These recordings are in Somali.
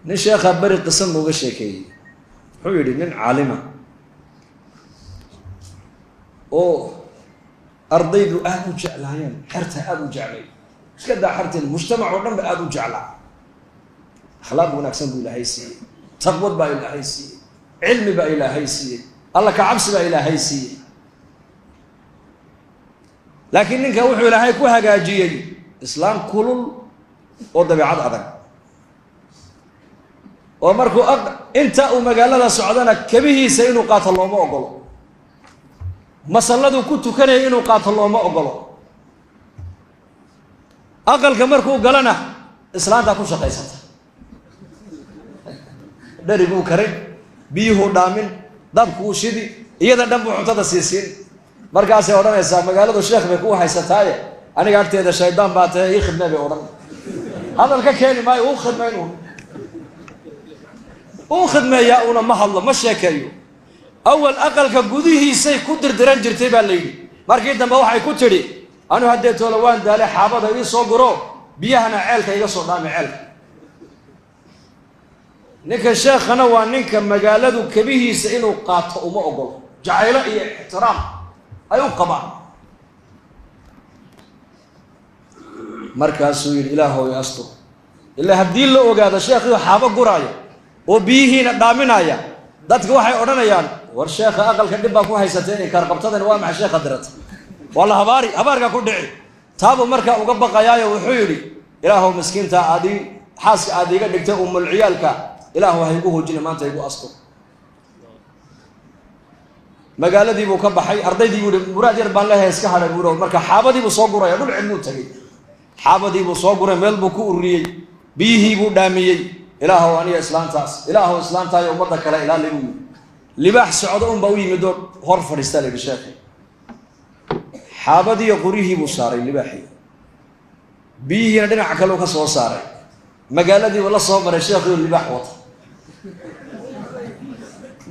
Nin sheekhaa beri qisa nooga sheekeeyey, wuxuu yidhi nin caalima oo ardaydu aada u jeclaayeen, xerta aada u jeclay, iska daa xerteen, mujtamac oo dhan ba aada u jeclaa. Akhlaaq wanaagsan buu Ilaahay siiyey, taqwad baa Ilaahay siiyey, cilmi baa Ilaahay siiyey, Alla ka cabsi baa Ilaahay siiyey. Laakiin ninka wuxuu Ilaahay ku hagaajiyey islaam kulul oo dabeicad adag, oo markuu inta uu magaalada socdana kabihiisa inuu qaato looma ogolo, masalladuu ku tukanaya inuu qaato looma ogolo, aqalka markuu galana islaantaa ku shaqaysata, dhariguu karin, biyuhuu dhaamin, dabkuu shidi, iyada dhan buu cuntada siisiin. Markaasay odhanaysaa, magaaladu sheekh bay kuu haysataaye, aniga agteeda shaydaan baa tahay, ii khidmee bay odhan. Hadal ka keeni maayo, uu khidmayn, uun uu khidmeeyaa una ma hadlo, ma sheekeeyo. Awal aqalka gudihiisay ku dirdiran jirtay baa la yidhi. Markii dambe waxay ku tidhi, anu haddee toolo waan daale, xaabada ii soo guro, biyahana ceelka iga soo dhaami ceelka. Ninka sheekhana waa ninka magaaladu kabihiisa inuu qaato uma ogolo, jacaylo iyo ixtiraam ay u qabaan. Markaasuu yidhi, Ilaahow i astur, ilaa haddii la ogaado sheekhiio xaabo guraaya oo biyihiina dhaaminaya, dadka waxay odhanayaan, war sheekha aqalka dhib baa ku haysateen, inkaar qabtadan waa maxay sheekha dirata, waa la habaari, habaarkaa ku dhici. Taabuu markaa uga baqayaayo wuxuu yidhi, Ilaahow miskiinta aadii xaaska aad iiga dhigtay umulciyaalka, Ilaahu ha igu hoojina maanta, igu astur. Magaaladii buu ka baxay, ardaydii buu yihi, muraad yar baan leehay, iska hadhay buui. Marka xaabadii buu soo guraya, dhul cidluu tagay, xaabadii buu soo guray, meel buu ku ururiyey, biyihii buu dhaamiyey. Ilaahow aniga islaantaas, Ilaahow islaantaayo ummadda kale ilaali buu yidhi. Libaax socdo unbaa u yimid oo hor fadhiistaa la yidhi sheekhi. Xaabadiiyo qoryihii buu saaray libaaxii, biyihiina dhinaca kale u ka soo saaray. Magaaladiibuu la soo maray sheekhiioo libaax wata.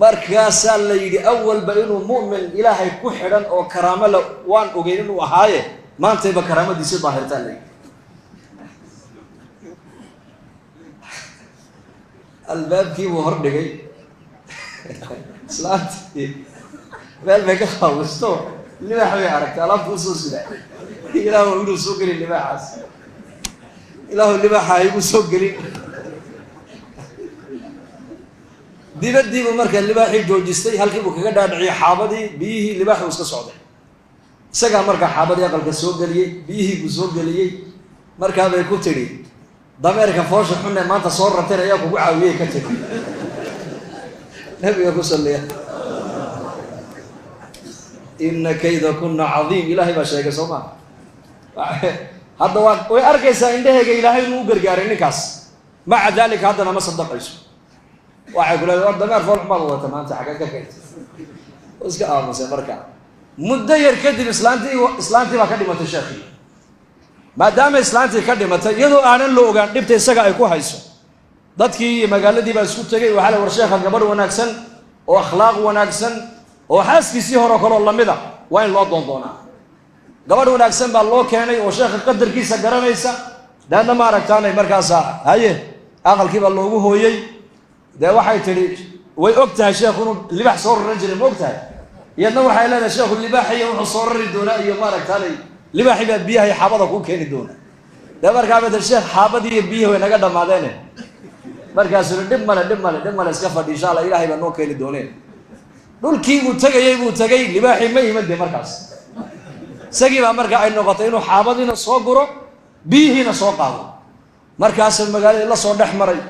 Markaasaa la yidhi, awalba inuu mu'min Ilaahay ku xidhan oo karaamo le waan ogeyn inuu ahaaye, maantayba karaamadiisi daahirtaa la yidhi. Albaabkiibuu hor dhigay islaantii, meel bay ka qaawisto, libaax bay aragtay alaabta usoo sida. Ilaahu inuu soo gelin libaaxaas, Ilaahu libaaxa ha igu soo gelin. Dibadiibuu markaa libaaxii joojistay, halkii buu kaga dhaadhiciyey xaabadii, biyihii, libaaxi uu iska socday. Isagaa markaa xaabadii aqalka soo geliyey, biyihii buu soo geliyey. Markaabay ku tidhi, dameerka foosha xunne maanta soo rarteen ayaa kugu caawiyey, ka tidhi. Nabiga ku salliya. Ina kayda kuna cadiim, Ilaahay baa sheegay, soo maa? Hadda waa way arkaysaa indhaheyga Ilaahay inuu u gargaaray ninkaas, maca daalika haddana ma sadaqayso. Waxay ku leedahay, war dameer fool xumaad wadata maanta, xaggeed ka keentay? Iska aamusay. Marka muddo yar kadib islaantii baa ka dhimatay sheekhii. Maadaama islaantii ka dhimatay iyadoo aanan la ogaan dhibta isaga ay ku hayso, dadkii iyo magaaladii baa isku tegey. Waxaa la war sheekha gabadh wanaagsan oo akhlaaq wanaagsan oo xaaskiisii horeo kaleo lamida waa in loo doondoonaa. Gabadh wanaagsan baa loo keenay oo sheekha qadarkiisa garanaysa. Daadna ma aragtaanay markaasa haye aqalkii baa loogu hooyey. Dee waxay tidhi, way og tahay sheekhu inuu libaax soo raran jiray, ma og tahay? Iyadna waxay leedahay, sheekhu libaaxiyo wuxuu soo rari doonaa iyo maaragtaanay libaaxii baa biyaha iyo xaabada kuu keeni doona. Dee markaa bay tii, sheekh xaabadii iyo biyihii way naga dhammaadeene. Markaasuu dhib male, dhib male, dhib male, iska fadhi, insha Allah Ilaahay baa noo keeni dooneen. Dhulkii uu tegayey buu tegay, libaaxii ma iman. Dee markaas isagii baa marka ay noqotay inuu xaabadiina soo guro, biyihiina soo qaado. Markaasuu magaaladii la soo dhex maray,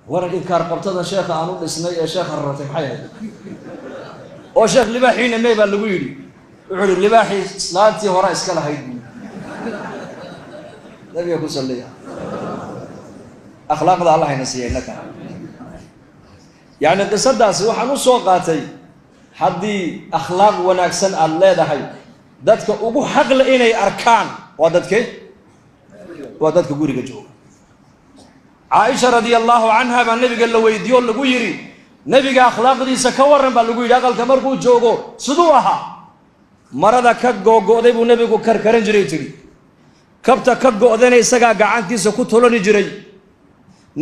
war inkaar qabtada sheekha aan u dhisnay ee sheekha raratay maxay ahayd? Oo sheekh libaaxiina mey baa lagu yidhi. Wuxuu ihi, libaaxii islaantii hore iska lahayd buu. Nabiga ku salliya. Akhlaaqda Allah hayna siiya innaka. Yacni qisadaasi waxaan u soo qaatay, haddii akhlaaq wanaagsan aada leedahay, dadka ugu xaqle inay arkaan waa dadke, waa dadka guriga jooga. Caaisha radia allahu canha baa nabiga la weydiiyo o lagu yidhi, nebiga akhlaaqdiisa ka warran baa lagu yidhi, aqalka markuu joogo siduu ahaa? Marada ka googo'day buu nebigu karkaran jiray, tidhi. Kabta ka go'dayna isagaa gacantiisa ku tolani jiray.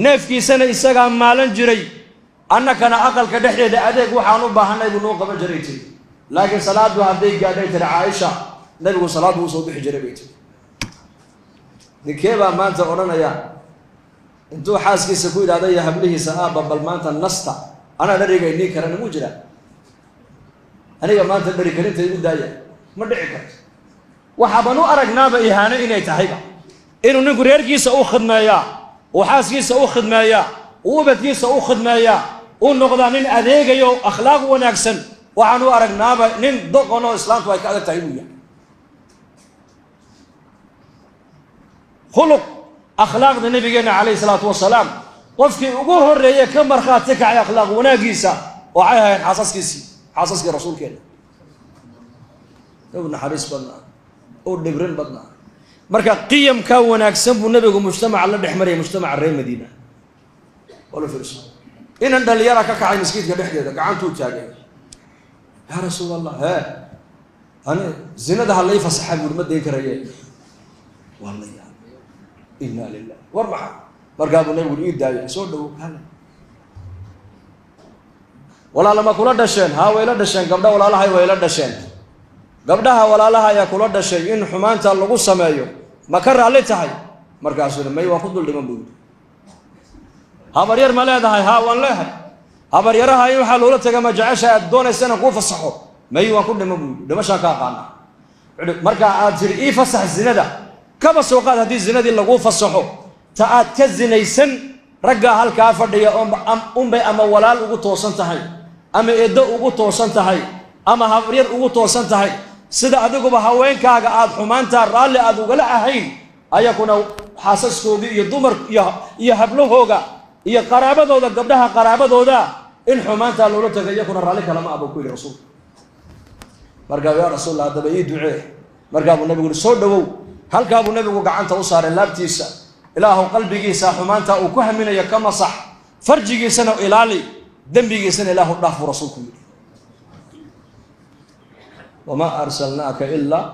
Neefkiisana isagaa maalan jiray, annakana aqalka dhexdeeda adeeg waxaan u baahanay buu noo qaban jiray tiri. Laakiin salaadu hadday gaadhay, tiri Caaisha, nabigu salaad buu usoo bixi jiray, bay tiri. Ninkee baa maanta odhanaya intuu xaaskiisa ku yidhahda iyo hablihiisa, "Aabba, bal maanta nasta, anaa dhariga inii karan"? Muu jiraa? "Aniga maanta dhari karinta igu daaya"? Ma dhici karto. Waxaaban u aragnaaba ihaano inay tahayba inuu ninku reerkiisa u khidmeeyaa, uu xaaskiisa u khidmeeyaa, uu ubadkiisa u khidmeeyaa, uu noqdaa nin adeegayo, akhlaaq wanaagsan. Waxaan u aragnaaba nin doqon oo islaamtu ay ka adag tahay inuu yahay. Khuluq akhlaaqda nabigeenna calayhi salaatu wasalaam, qofkii ugu horreeye ka markhaati kacay akhlaaq wanaaggiisa waxay ahayn xaasaskiisii, xaasaskii rasuulkeena. U naxariis badnaa, u dhibrin badnaa. Marka qiyamkaa wanaagsan buu nebigu mujtamaca la dhex marayay, mujtamaca reer Madiina. Wala fiirso, inan dhalinyara ka kacay maskiidka dhexdeeda, gacantuu taagay: "Yaa Rasuul Allah, hee, ani zinada ha lay fasaxa," buuri, "ma dayn karaye." Waa la yaabay. Inna lilah, war maxaa? Markaa buu nabigu ii daayay. "Soo dhawow, hale, walaala ma kula dhasheen?" "Haa, way la dhasheen gabdha walaalahay, way la dhasheen gabdhaha walaalaha ayaa kula dhashay. In xumaanta lagu sameeyo ma ka raalli tahay?" Markaasuu yidhi, "May, waan ku dul dhiman," buu yidhi. "Habaryar ma leedahay?" "Haa, waan leehay." "Habaryaraha in waxaa loola taga ma jecesha aad doonaysa inaan kuu fasaxo?" "May, waan ku dhiman," buu yidhi, "dhimashaan ka aqaana." "Marka aad tiri ii fasax zinada, kaba soo qaad haddii zinadii laguu fasaxo, ta aad ka zinaysan raggaa halkaa fadhiya unbay ama walaal ugu toosan tahay, ama eeddo ugu toosan tahay, ama habaryar ugu toosan tahay. Sida adiguba haweenkaaga aada xumaantaa raalli aad ugala ahayn, ayakuna xaasaskoogii iyo dumar iyo hablahooga iyo qaraabadooda, gabdhaha qaraabadooda, in xumaantaa loola taga iyakuna raalli kalama ah," buu ku yidhi rasuulku. Markaa, "Yaa Rasuul Allah, haddaba ii ducee." Markaa buu nabigu yihi, "Soo dhowow." Halkaa buu nabigu gacanta u saaray laabtiisa: "Ilaahu, qalbigiisa xumaanta uu ku haminayo ka masax, farjigiisana ilaali, dembigiisana Ilaahu dhaaf," buu rasuulku yidhi. Wamaa arsalnaaka ilaa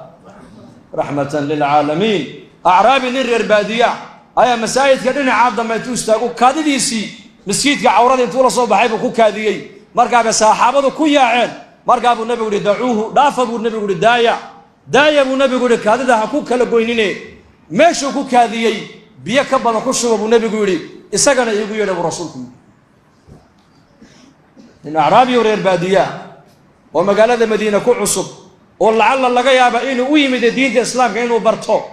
raxmatan lilcaalamiin. Acraabi, nin reer baadiya, ayaa masaajidka dhinacaa dambe intuu istaagu kaadidiisii maskiidka cawrada intuu la soo baxay buu ku kaadiyey. Markaabay saxaabadu ku yaaceen. Markaa buu nabigu yihi, "Dacuuhu, dhaafa," buu nabigu yihi. "Daaya, daaya," buu nabigu yihi, "kaadida ha ku kala goynine, meeshuu ku kaadiyey biyo ka badan ku shuba," buu nabigu yidhi. "Isagana iigu yeedha," buu rasuulku yidhi. Nin acraabiyo reer baadiyaa oo magaalada Madiina ku cusub, oo lacalla laga yaaba inuu u yimid diinta islaamka inuu barto,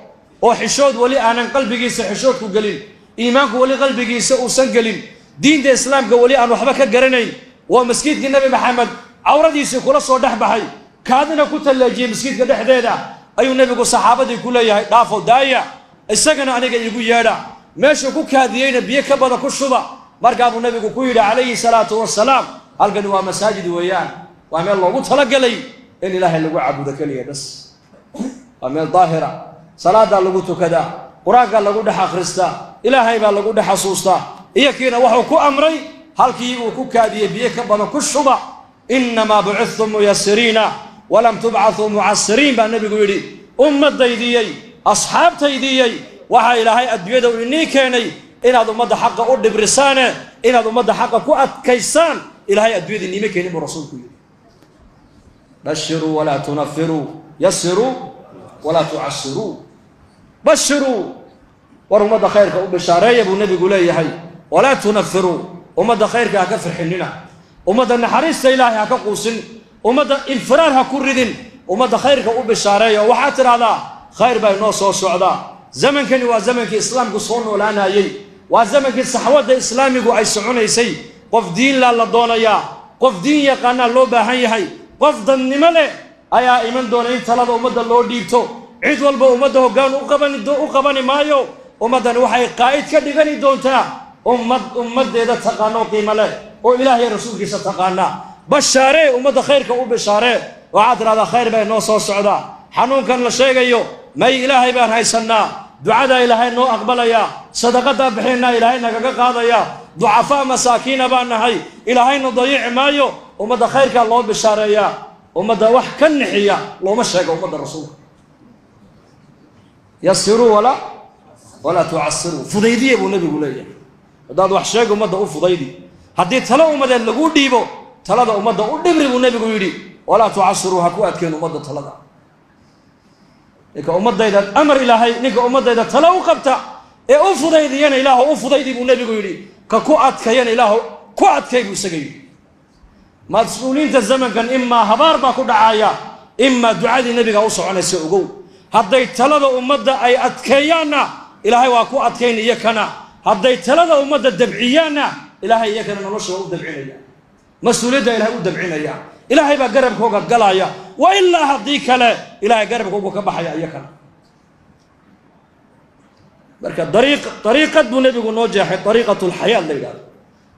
oo xishood weli aanan qalbigiisa xishoodku gelin, iimaanku weli qalbigiisa uusan gelin, diinta islaamka weli aan waxba ka garanayn, waa maskiidkii Nebi Maxamed cawradiisii kula soo dhex baxay, kaadina ku talleejiyey maskiidka dhexdeeda, ayuu nebigu saxaabadii ku leeyahay, "Dhaafo, daaya, isagana aniga iigu yeedha, meeshuu ku kaadiyeyna biyo ka badan ku shuba." Markaa buu nabigu ku yidhi calayhi salaatu wasalaam, "Halkani waa masaajid weeyaan, waa meel loogu talagalay in Ilaahay lagu caabudo keliya bas, waa meel daahira, salaadaa lagu tukadaa, qur-aankaa lagu dhex akhristaa, Ilaahay baa lagu dhex xasuustaa." Iyo kiina wuxuu ku amray, halkii uu ku kaadiyey biyo ka badan ku shuba. "Innamaa bucithtum muyasiriina walam tubcathuu mucasiriin," baa nebigu yidhi. "Ummaddaydiyey, asxaabtaydiyey, waxaa Ilaahay adduunyada uu inii keenay inaad ummadda xaqa u dhibrisaane, inaad ummadda xaqa ku adkaysaan Ilaahay adduunyada iniima keenin," buu rasuulku yidhi. Bashiruu walaa tunafiruu, yasiruu walaa tucasiruu. "Bashiruu," war ummadda khayrka u bishaareeya, buu nebigu leeyahay. "Walaa tunafiruu," ummadda khayrka ha ka firxinina, ummadda naxariista Ilaahay ha ka quusin, ummadda infiraar ha ku ridin. Ummadda khayrka u bishaareeya oo waxaad tidhahdaa, "Khayr baa inoo soo socdaa. Zamankani waa zamankii islaamku soo noolaanayey, waa zamankii saxwadda islaamigu ay soconaysay. Qof diinlaa la doonayaa, qof diin yaqaanaa loo baahan yahay, qof dadnimo leh ayaa iman doona in talada ummadda loo dhiibto. Cid walba ummadda hoggaan u qabani maayo. Ummaddani waxay qaa'id ka dhigani doontaa ummad ummaddeeda taqaano, qiimo leh, oo Ilaahay rasuulkiisa taqaanaa. Bashaaree ummadda, khayrka u bishaaree. Waxaad tidhahdaa, khayr baa inoo soo socdaa. Xanuunkan la sheegayo may, Ilaahay baan haysannaa, ducadaa Ilaahay noo aqbalayaa, sadaqadaa bixinaa Ilaahay nagaga qaadaya, ducafaa masaakiina baan nahay, Ilaahayna dayici maayo." Ummadda khayrkaa loo bishaareeyaa, ummadda wax ka nixiya looma sheego. Ummadda rasuulka, yasiruu walaa tucasiruu, fudaydiya, buu nebigu leeyahay. Haddaad wax sheeg ummadda u fudaydi, haddii talo ummadeed laguu dhiibo, talada ummadda u dhibri buu nebigu yidhi. Walaa tucasiruu, ha ku adkeen ummadda talada. Ninka ummadayda amar ilaahay, ninka ummadayda talo u qabta ee u fudaydiyana ilaahu u fudaydi buu nebigu yidhi, ka ku adkayana ilaahu ku adkay buu isaga yidhi. Mas-uuliyiinta zamankan imaa habaar baa ku dhacaya, imaa ducadii nebiga u soconaysa. Ogow, hadday talada ummadda ay adkeeyaanna ilaahay waa ku adkayn iyakana, hadday talada ummadda dabciyaanna ilaahay iyakana nolosha waa u dabcinaya, mas-uuliyadda ilahay u dabcinaya, ilaahay baa garabkooga galaya. Wa ilaa haddii kale ilaahay garabkoogu ka baxaya iyakana. Marka dariiqad buu nebigu noo jeexay, dariiqat lxayaat la yidhahdo,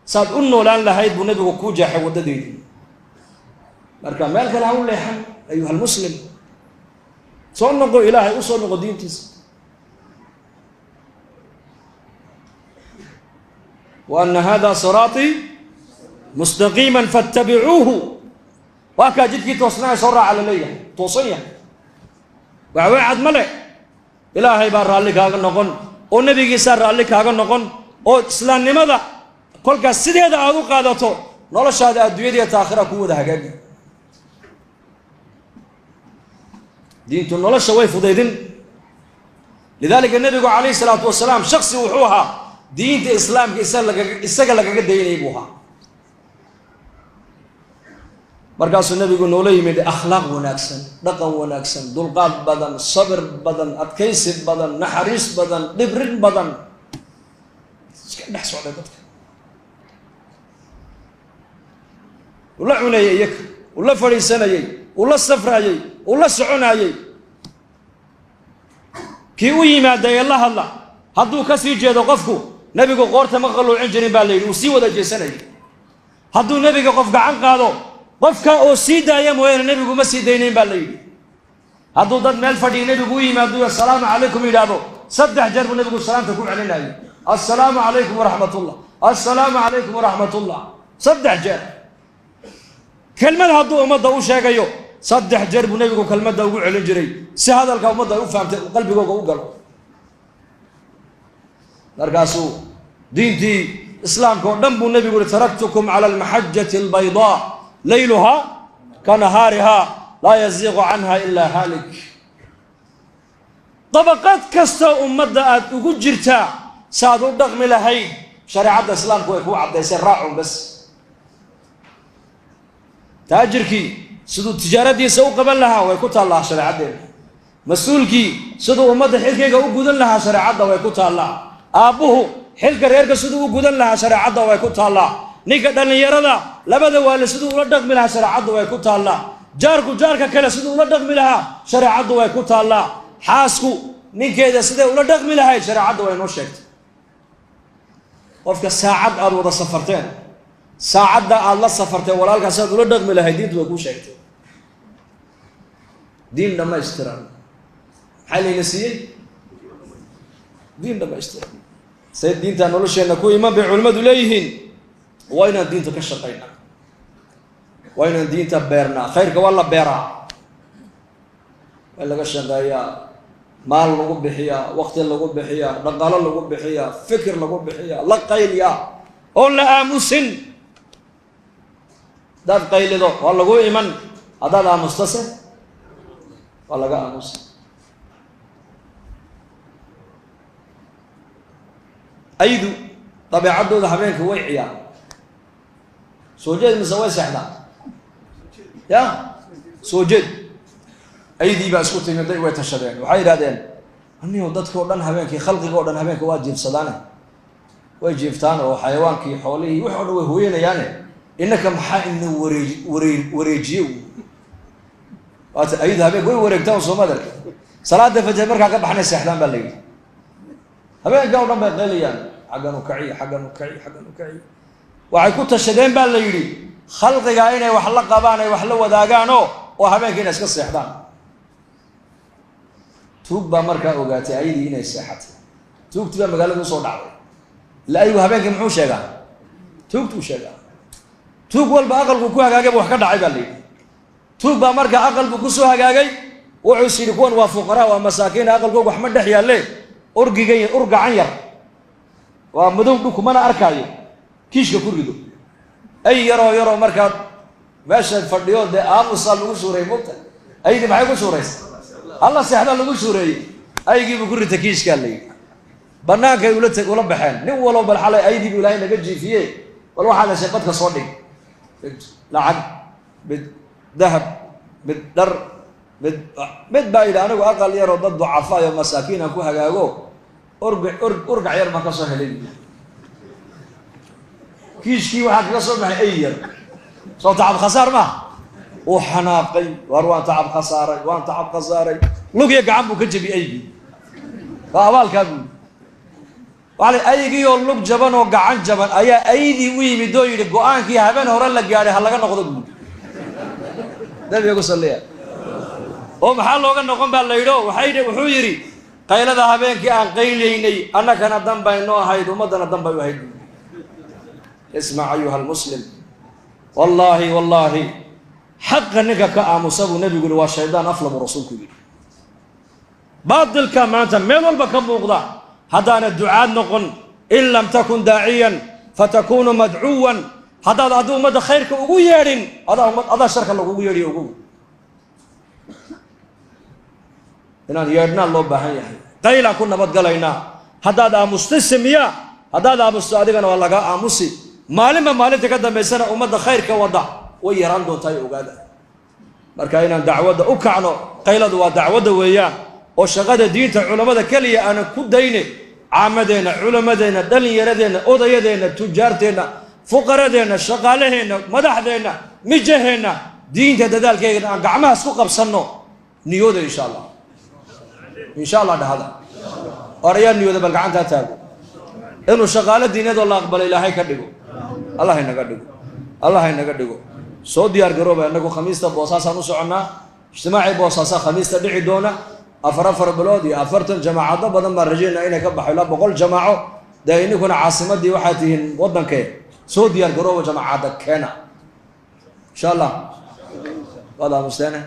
saad u noolaan lahayd buu nebigu kuu jeexay waddadeedii. Marka meel kale ha u leexan ayuha almuslim, soo noqo, ilaahay u soo noqo diintiisa. Wa ana hada siraatii mustaqiima fattabicuuhu, waa kaa jidkii toosnaa soo raaca la leeyahay, toosan yahay, waxweecad ma le. Ilaahay baa raalli kaaga noqon oo nebigiisaa raalli kaaga noqon, oo islaamnimada kolkaas sideeda aada u qaadato, noloshaada adduunyada iyo taakhira ku wada hagaagi. Diintu nolosha way fudaydin. Lidaalika nebigu calayhi salaatu wasalaam shaksi wuxuu ahaa diinta islaamka isaga lagaga daynayay buu ahaa. Markaasuu nebigu noola yimid akhlaaq wanaagsan, dhaqan wanaagsan, dulqaad badan, sabir badan, adkaysi badan, naxariis badan, dhibrin badan, iska dhex socday dadka, uu la cunayay iyaka, uu la fadhiisanayey, uu la safraayey, uu la soconayey. Kii u yimaada ee la hadla hadduu ka sii jeedo qofku, nebigu qoorta ma qalluucin jirin baa la yidhi, uu sii wada jeesanayay. Hadduu nebiga qof gacan qaado, qofka oo sii daaya mooyaane nebigu ma sii daynayn baa la yidhi. Hadduu dad meel fadhiya nebigu u yimaado assalaamu calaykum yidhaahdo, 3 jeer buu nebigu salaamta ku celinayay, assalaamu calaykum waraxmatullah, assalaamu calaykum waraxmatullah, 3 jeer. Kelmad hadduu ummadda u sheegayo 3 jeer buu nebigu kelmadda ugu celin jiray, si hadalka ummadda ay u fahamtay, qalbigooga u galo. Markaasuu diintii islaamka oo dhan buu nebigu yihi, taraktukum cala almaxajati albaydaa layluhaa ka nahaarihaa laa yaziiqu canha ilaa haalik. Dabaqad kastoo ummadda aada ugu jirtaa saaad u dhaqmi lahayd shareecadda islaamku way kuu caddaysay, raacun bas. Taajirkii siduu tijaaradiisa u qaban lahaa way ku taallaa shareecaddeena, mas-uulkii siduu ummadda xilkayga u gudan lahaa shareecadda way ku taallaa, aabbuhu xilka reerka siduu u gudan lahaa shareecadda way ku taallaa, ninka dhallinyarada labada waali siduu ula dhaqmi lahaa shareecaddu way ku taallaa, jaarku jaarka kale siduu ula dhaqmi lahaa shareecaddu way ku taallaa, xaasku ninkeeda siday ula dhaqmi lahayd shareecaddu way noo sheegtay. Qofka saacad aada wada safarteen, saacadda aada la safarteen walaalkaas aad ula dhaqmi lahayd diintu way kuu sheegtay. Diin dhammaystiran maxaa layna siiyey? Diin dhammaystiran. Say diintaa nolosheenna ku iman bay culimmadu leeyihiin. Waa inaan diinta ka shaqaynaa, waa inaan diinta beernaa. Khayrka waa la beeraa, waa in laga shaqeeyaa, maal lagu bixiyaa, waqti lagu bixiyaa, dhaqaalo lagu bixiyaa, fikir lagu bixiyaa, la qayliyaa oon la aamusin. Haddaad qaylido waa lagu iman, haddaad aamustase waa laga aamusa. Aydu dabeecaddooda habeenka way ciyaar, soo jeed mise way seexdaan? Ya soo jeed. Aydii baa isku timiday, way tashadeen, waxay yidhahdeen anigo dadka o dhan habeenkii, khalqiga o dhan habeenka waa jiifsadaane, way jiiftaan oo xayawaankii, xoolihii, wix o dhan way hooyanayaane, innaka maxaa ina wareejiye? Waata aydu habeenka way wareegtaan soomadarka, salaada fajar markaa ka baxnay seexdaan baa la yidhi. Habeenka o dhan bay qaylayaan, xaggan u kaciy, xaggan u kaciy, xaggan u kaciy. Waxay ku tashadeen baa la yidhi khalqigaa inay wax la qabaan, ay wax la wadaagaanoo oo habeenka inay iska seexdaan. Tuug baa markaa ogaatay ayadii inay seexatay, tuugtii baa magaalada usoo dhacday. Ila aygu habeenkii muxuu sheegaa? Tuugtuu sheegaa. Tuug walba aqalku ku hagaagay ba wax ka dhacay baa la yidhi. Tuug baa markaa aqalbu kusoo hagaagay, wuxuu is yidhi kuwan waa fuqaraa, waa masaakiin, aqalkooga wax ma dhex yaalle, urgigan urgacan yar Waa madow dhulku, mana arkaayo. Kiishka ku rido. Ay yaroo yaroo markaad meesha fadhiyo dee aamusaa lagu shuureeyey mugta. Aydii maxay ku shuuraysa? Alla seexdaa lagu shuureeyey. Aygiibuu ku rita kiishkaa la yidhi. Bannaankay ula baxeen. Nin walow bal xalay aydiibuu Ilaahay naga jiifiye, bal waxaa la sheebadka soo dhig. Lacag, mid dahab, mid dhar, mid baa yidhi anigu aqal yaroo dad ducafaayo masaakiin aan ku hagaago, urgac yar baan ka soo helay. Kiishkii waxaa kaga soo baxay ay yar. Soo tacab khasaar maaha? Uu xanaaqay, waar waan tacab khasaaray, waan tacab khasaaray. Lugya gacan buu ka jebiyey aygii. Waa abaalkaa buu waala. Aygii oo lug jaban oo gacan jaban ayaa aydii u yimid oo yidhi go-aankii habeen hore la gaadhay ha laga noqdo buuli. Nabiga ku salliya. Oo maxaa looga noqon baa la yidhi? O waxay wuxuu yidhi qaylada habeenkii aan qaylaynay annakana dan bay noo ahayd, ummaddana dan bay u ahayd buuli. Ismac ayuha almuslim, wallaahi wallaahi xaqa ninka ka aamusa buu nabigu yihi waa shaydaan afla buu rasuulku yidhi. Baatilka maanta meel walba ka muuqda haddaana ducaad noqon, in lam takun daaciyan fatakunu madcuwan. Haddaad addi ummadda khayrka ugu yeedhin, adaa sharka lagugu yeedhiyo. Ugu inaan yeedhnaa loo baahan yahay. Qaylaan ku nabadgalaynaa. Haddaad aamusta samiyaa, haddaad aamusto adigana waa lagaa aamusi. Maalinba maalinta ka dambaysana ummadda khayrka wadda way yaraan doontaa, ogaada. Marka inaan dacwadda u kacno, qayladu waa dacwadda weeyaan, oo shaqada diinta culammada keliya aanan ku dayne, caamadeenna, culamadeenna, dhallinyaradeenna, odayadeenna, tujaarteenna, fuqaradeenna, shaqaalaheenna, madaxdeenna, mijaheenna, diinta dadaalkeygana aan gacmahaas ku qabsanno. Niyooda insha allah, insha allah dhahada. Or ayaa niyooda? Bal gacantaa taago inuu shaqaalo diinadoo la aqbalo Ilaahay ka dhigo. Allah inaga dhigo, Allah inaga dhigo. Soo diyaar garooba. Innagu khamiista Boosaasaan u soconnaa. Ijtimaacii Boosaasaa khamiista dhici doona. 4 bilood iyo 40 jamaacado badan baan rajaynaa inay ka baxo, ilaa 100 jamaaco. Dee ininkuna caasimadii waxaa tihiin waddankee. Soo diyaar garooba, jamaacadda keena insha allah. Waad aamusteene.